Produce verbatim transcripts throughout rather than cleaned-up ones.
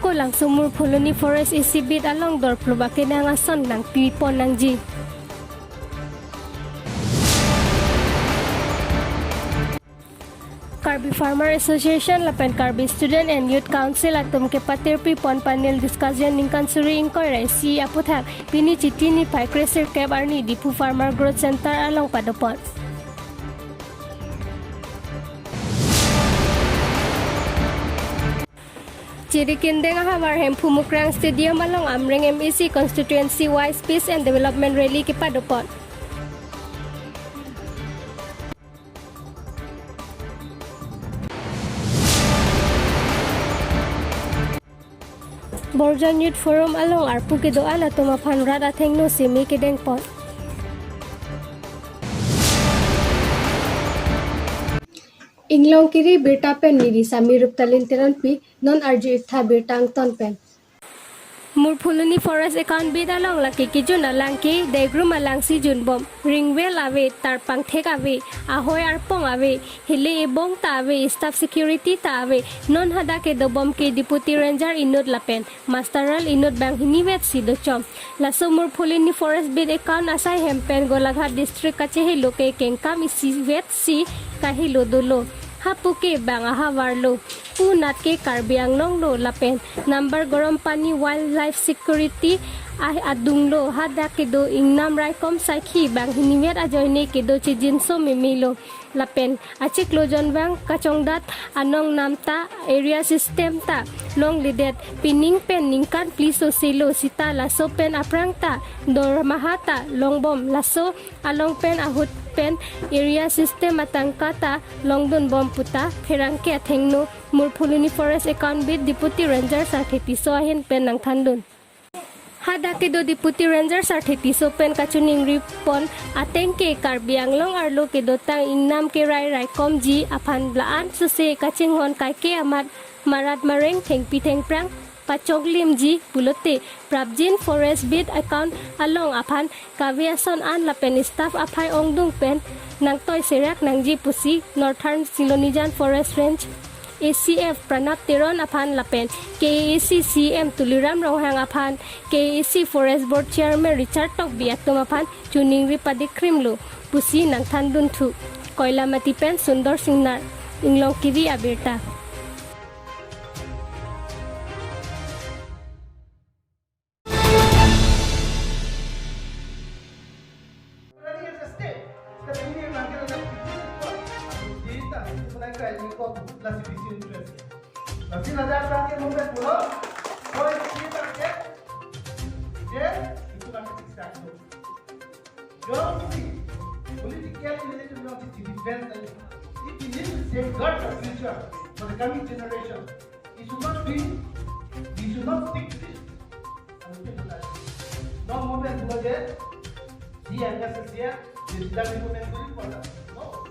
Kolangso Murphuloni Forest exhibit along dorplup akenang ason nangpipon nangji. Karbi Farmer Association lapen Karbi Student and Youth Council atum kepatirpipon panel discussion ningkan suri ingkoi ra isi aphuthak pini Chiti niphai kresirkep arni Diphu Farmer Growth Center along padopon. Chirikindeng ahavar Hemphu Mukrang Stadium along Amreng M A C constituency wise Peace and Development Rally kepadopon. Borjan Youth Forum along arpu kedo-an atum aphan rat athengno simi kedengpon. Inglongkiri birta pen neli Sami Ruptalin Teronpi, non arju iktha birta angton pen. Murphuloni Forest Account Beat along lake kejun alang ke, degrum alang si junbom, ringvell ave, tarpangthek ave, ahoi arpong ave, hile ebong ta ave, staff security ta ave, non hadak kedobom ke Deputy Ranger inut lapen Master Roll inut banghini vet si dochom. Laso Murphuloni Forest Beat Account asai hem pen Golaghat District kachehelo ke kengkam isi vet si kahelo dolo. Hapu ke bang ahavar lo. Punat ke Karbi Anglong lo lapen Nambar Gorompani Wildlife Security a-, adung lo. Hadak kedo ingnam raikom saikhi banghini vet ajoine kedo chijinso meme lo. Lapen achiklo jonvang kachongdat anong nam ta area system ta longledet, pining pen ningkan phli sose lo sita laso pen aphrang ta dormaha ta longbom, laso along pen ahut pen area system atangka ta longdunbom puta pherangke athengno Murphuloni Forest Account Beat Deputy Ranger Sarthe Tisso ahin pen nangthandun. Hadak kedo Deputy Ranger Sarthe Tisso pen kachiningripon ateng ke Karbi Anglong arlo kedotang ingnam kerai raikomji aphan la-an sose kachinghon kaike amat marat mareng thengpi thengphrang pachonglimji pulote prapjin Forest Beat Account along aphan kave ason an lapen staff aphai ongdung pen nangtoi serak nangji pusi Northern Silonijan Forest Range A C F Pranab Teron aphan lapen K A A C C M Tuliram Ronghang aphan, K A A C Forest Board Chairman Richard Tokbi atum aphan chiningri padikrim lo pusi nangthandun thu. Koilamati pen Sundor Singnar, Inglongkiri abirta. Already as a state, state ini yang nanti ada data itu menaikkan ini kok classification interest. Tapi ada yang pulang, oh, itu target, ya, itu target exact. Geography, political related to defense, if we need to safeguard the future for the coming generation, it should not be, we should not pick this. No movement budget, dia biasa dia, dia sudah movement budget pada. No.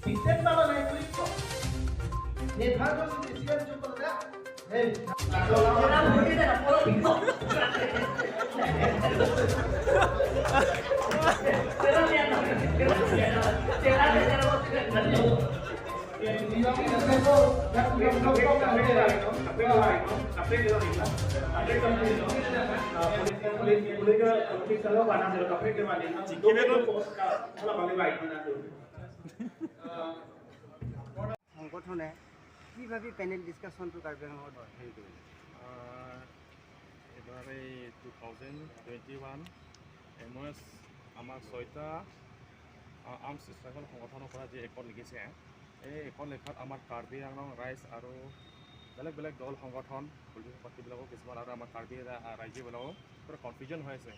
Dictate malah naik budget kok. Nepal tu sih dia juga pada. Hey. সংগঠনে কিভাবে প্যানেল ডিসকাশনটো কাৰ্বি আংলঙত হেৰি কৰিলে? আহ, এইবাৰ এই two thousand twenty one M O' S আমাৰ ছয়টা, আহ, আৰ্মছ ষ্ট্ৰাগল সংগঠনৰ পৰা যি একত লিখিছে, এই একত লিখাত আমাৰ কাৰ্বি আংলং ৰাইজ আৰু বেলেগ বেলেগ দল সংগঠন, পলিটিকেল পাৰ্টিবিলাকো কিছুমান আৰু আমাৰ কাৰ্বি ৰা-, ৰাইজবিলাকো পূৰা কনফিউজন হৈ আছে।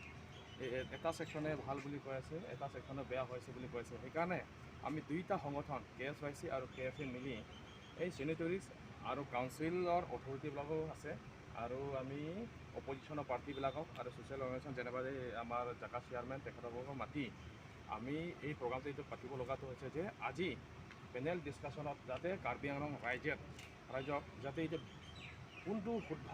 এ-, এ-, এটা ছেকশ্যনে ভাল বুলি কৈ আছে, এটা ছেকশ্যনে বেয়া হৈছে বুলি কৈ আছে। সেইকাৰণে আমি দুইটা সংগঠন, কে এছ ৱাই চি আৰু কে এফ এ মিলি এই ছেনিটৰিজ আৰু কাউন্সিলৰ অথৰিটিবিলাকো আছে আৰু আমি অপজিশ্যনৰ পাৰ্টিবিলাকক আৰু ছ'চিয়েল অৰ্গেনাইজেশ্যন যেনেবা এই আমাৰ জাকা চেয়াৰমেন তেখেতসকলক মাতি আমি এই প্ৰগ্ৰামটো এইটো পাতিব লগাটো হৈছে যে আজি পেনেল ডিছকাশ্যনত যাতে কাৰ্বি আংলং ৰাইজে, ৰাইজক যাতে এইটো কোনটো শুদ্ধ,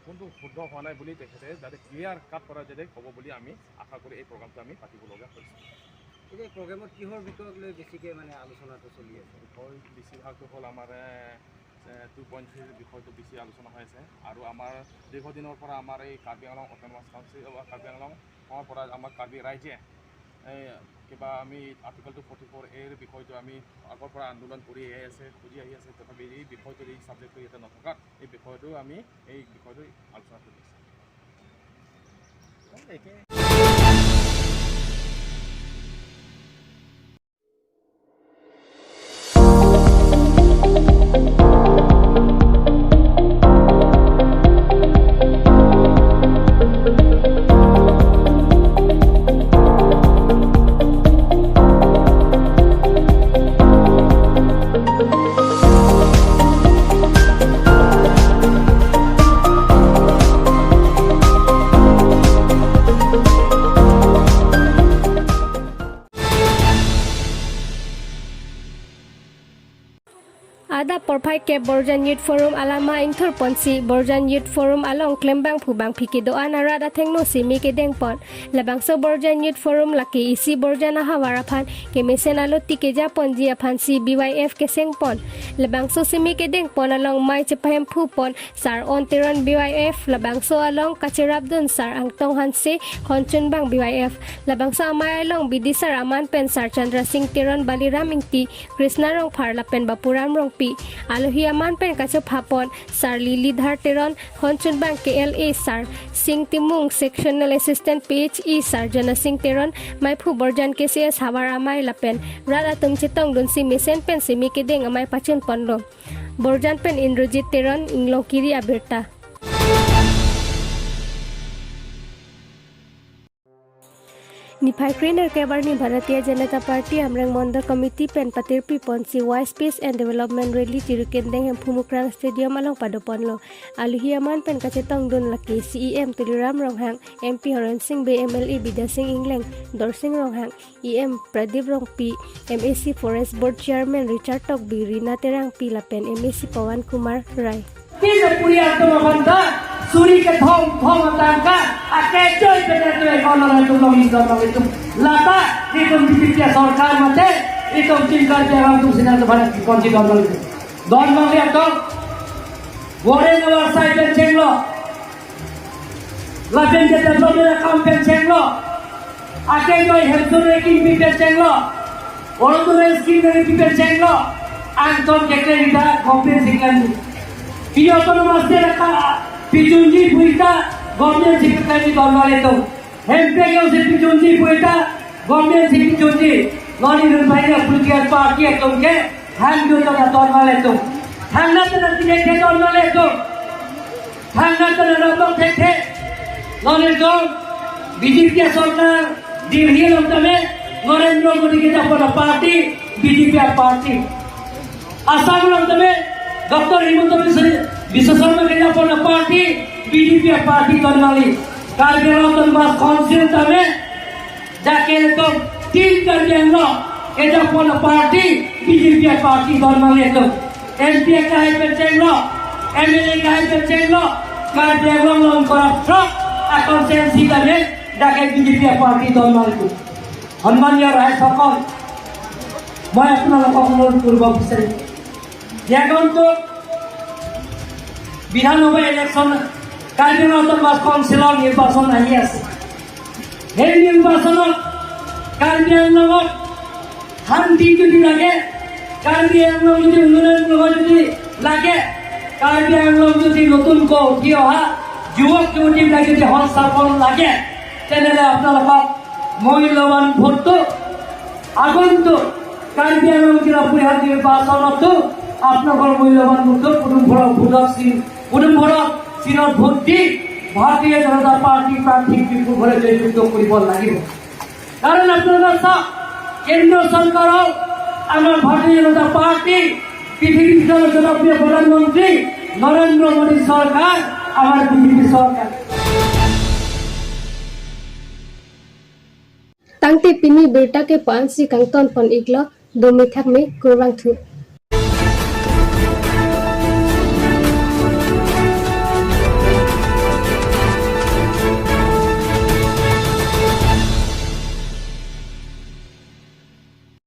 কোনটো শুদ্ধ হোৱা নাই বুলি তেখেতে যাতে ক্লিয়াৰ কাট কৰা যাতে ক'ব বুলি আমি আশা কৰি এই প্ৰগ্ৰামটো আমি পাতিব লগা হৈছে। এতিয়া প্ৰগ্ৰামত কিহৰ বিষয়ক লৈ বেছিকৈ মানে আলোচনাটো চলি আছে? বিষয় বেছিভাগটো হ'ল আমাৰ, এ, টু পইণ্ট থ্ৰীৰ বিষয়টো বেছি আলোচনা হৈ আছে। আৰু আমাৰ দীৰ্ঘদিনৰ পৰা আমাৰ এই কাৰ্বি আংলং অট'নমাছ কাউন্সিল, অ, কাৰ্বি আংলঙৰ পৰা আমাৰ কাৰ্বি ৰাইজে এই কিবা আমি আৰ্টিকল টু ফৰ্টি ফ'ৰ এৰ বিষয়টো আমি আগৰ পৰা আন্দোলন কৰি আহি আছে, খুজি আহি আছে। তথাপি এই বিষয়টো, এই ছাবজেক্টটো ইয়াতে নথকাত এই বিষয়টো আমি এই বিষয়টো আলোচনা কৰি আছোঁ। Adap porphai kep Borjan Youth Forum alama ingthur ponsi Borjan Youth Forum along klembangphu bangphi kedo-an arat athengno simi kedeng pon. Labangso Borjan Youth Forum lake isi Borjan ahavar aphan kemesen aloti keja ponji aphansi B Y F keseng pon. Labangso simi kedeng pon along mei chepahemphu pon Sar On Teron B Y F, labangso along kacherapdun Sar Angtong Hanse, Honchunbang B Y F. Labangso amei along bidisar aman pen Sar Chandra Singh Teron, Baliram Ingti, Krishna Rongphar lapen Bapuram Rongpi. Alohi aman pen kachepha pon Sar Lilidhar Teron, Honchunbang K L A, Sar Sing Timung, Sectional Assistant P H E, Sar Jana Singh Teron, meiphu Borjan K C S havar amei lapen rat atum chetongdunsi mesen pen simi kedeng amei pachun ponlo. Borjan pen Indrajit Teron, Inglongkiri abirta. Niphai kre-nerkep arni Bharatiya Janata Party Amreng Mondol Committee pen patirpi ponsi Voice Peace and Development Rally Jirikindeng Hemphu Mukrang Stadium along pado ponlo. Alohi aman pen kachetongdun lake C E M Tuliram Ronghang, M P Horen Sing Bey, M L A Bidya Sing Engleng, Dorsing Ronghang, E M Pradip Rongpi, M A C Forest Board Chairman Richard Tokbi, Rina Terangpi lapen M A C Pawan Kumar Rai. Pisa puri atum abanta suri kethom thom atangka akechoi pene tu ekonomi tu long itum long itum. Lata itum B J P sorkar mate itum tingkar jalan tu sinan tu bharat konji don long itum. Don long itum. Warren our side and chenglo. Lapen ke development akam pen chenglo. Akechoi hemsur reking pi pen chenglo. Orotore scheme pi pen chenglo. Angton kekle ita government sikan. Pi autonomous state ka pichunji pu ita government sikan ni don long itum. Hemprek yo si pichunji pu ita, government si pichunji. Non irun bhai ya political party atum ke, han yo to na ton wale tum. Thangna to na tine the ton wale tum. Thangna to na rabang the the. Non itum B J P sorkar, Delhi along tame, Narendra Modi ke japo na party, B J P party. Assam along tame Doctor Himanta Biswa, Biswa Sarma ke japo na party, B J P party ton wali. Karbi Anglong Autonomous Council tame, jake letum tin Karbi Anglong ke japo na party, B J P party ton wali letum. M P kahai pen chenglo, M L A kahai pen chenglo, Karbi Anglong along corrupt throk a constituency tame, jake B J P party ton wali letum. সন্মানীয় ৰাইজসকল, মই আপোনালোকক অনুৰোধ কৰিব বিচাৰিম যে আগন্তুক বিধানসভা ইলেকশ্যন, কাৰ্বি আংলং অট'নমাছ কাউন্সিলৰ নিৰ্বাচন আহি আছে। সেই নিৰ্বাচনত কাৰ্বি আংলঙত শান্তি যদি লাগে, কাৰ্বি আংলং যদি উন্নয়ন নহয় যদি লাগে, কাৰ্বি আংলং যদি নতুনকৈ উঠি অহা যুৱক যুৱতীবিলাক যদি সংস্থাপন লাগে, তেনেহ'লে আপোনালোকক মূল্যৱান ভোটটো আগন্তুক কাৰ্বি আংলং জিলা পৰিষদ নিৰ্বাচনতো আপোনালোকৰ মূল্যৱান ভোটটো পদুম ভৰক ভোটত চিন, পদুম ভৰক চিনত ভোট দি ভাৰতীয় জনতা পাৰ্টি প্ৰাৰ্থীক বিপুল ভোটে জয়যুক্ত কৰিব লাগিব। কাৰণ আপোনালোকে চাওক, কেন্দ্ৰীয় চৰকাৰৰ আমাৰ ভাৰতীয় জনতা পাৰ্টি, পৃথিৱীৰ ভিতৰত জনপ্ৰিয় প্ৰধানমন্ত্ৰী নৰেন্দ্ৰ মোদী চৰকাৰ, আমাৰ বিজেপি চৰকাৰ। Tangte pini birta ke pansi kangton pon iklo, domi thakme kurvangthu.